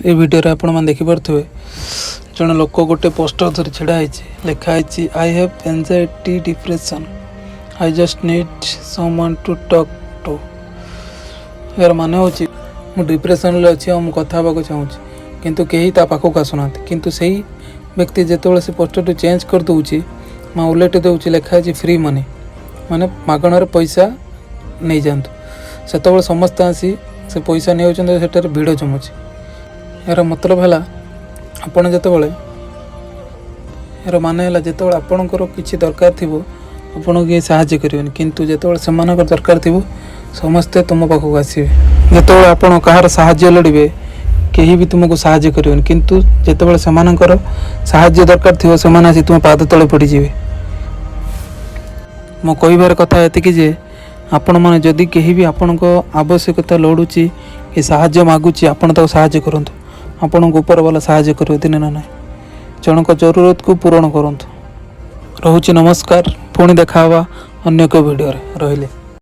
ଏ ଭିଡ଼ିଓରେ ଆପଣମାନେ ଦେଖିପାରୁଥିବେ, ଜଣେ ଲୋକ ଗୋଟେ ପୋଷ୍ଟର ଧରି ଛିଡ଼ା ହେଇଛି। ଲେଖା ହେଇଛି, "I have anxiety, depression. I just need someone to talk to." ଏହାର ମାନେ ହେଉଛି, ମୁଁ ଡିପ୍ରେସନରେ ଅଛି ଆଉ ମୁଁ କଥା ହେବାକୁ ଚାହୁଁଛି। କିନ୍ତୁ କେହି ତା ପାଖକୁ ଆସୁନାହାନ୍ତି। କିନ୍ତୁ ସେଇ ବ୍ୟକ୍ତି ଯେତେବେଳେ ସେ ପୋଷ୍ଟରଟି ଚେଞ୍ଜ କରିଦେଉଛି ବା ଓଲଟି ଦେଉଛି, ଲେଖା ହେଇଛି ଫ୍ରି ମନି, ମାନେ ମାଗଣାରେ ପଇସା ନେଇଯାଆନ୍ତୁ, ସେତେବେଳେ ସମସ୍ତେ ଆସି ସେ ପଇସା ନେଇଯାଉଛନ୍ତି। ସେଠାରେ ଭିଡ଼ ଜମୁଛି। ଏହାର ମତଲବ ହେଲା, ଆପଣ ଯେତେବେଳେ, ଏହାର ମାନେ ହେଲା, ଯେତେବେଳେ ଆପଣଙ୍କର କିଛି ଦରକାର ଥିବ, ଆପଣଙ୍କୁ କେହି ସାହାଯ୍ୟ କରିବେନି। କିନ୍ତୁ ଯେତେବେଳେ ସେମାନଙ୍କର ଦରକାର ଥିବ, ସମସ୍ତେ ତୁମ ପାଖକୁ ଆସିବେ। ଯେତେବେଳେ ଆପଣ କାହାର ସାହାଯ୍ୟ ଲୋଡ଼ିବେ, କେହି ବି ତୁମକୁ ସାହାଯ୍ୟ କରିବେନି। କିନ୍ତୁ ଯେତେବେଳେ ସେମାନଙ୍କର ସାହାଯ୍ୟ ଦରକାର ଥିବ, ସେମାନେ ଆସି ତୁମ ପାଦ ତଳେ ପଡ଼ିଯିବେ। ମୋ କହିବାର କଥା ଏତିକି ଯେ, ଆପଣମାନେ ଯଦି କେହି ବି ଆପଣଙ୍କ ଆବଶ୍ୟକତା ଲୋଡ଼ୁଛି କି ସାହାଯ୍ୟ ମାଗୁଛି, ଆପଣ ତାକୁ ସାହାଯ୍ୟ କରନ୍ତୁ। ଆପଣଙ୍କୁ ଉପର ବାଲା ସାହାଯ୍ୟ କରିବ ଦିନେ ନା ନାହିଁ। ଜଣଙ୍କ ଜରୁରତକୁ ପୂରଣ କରନ୍ତୁ। ରହୁଛି, ନମସ୍କାର। ପୁଣି ଦେଖା ହେବା ଅନ୍ୟ ଏକ ଭିଡ଼ିଓରେ। ରହିଲି।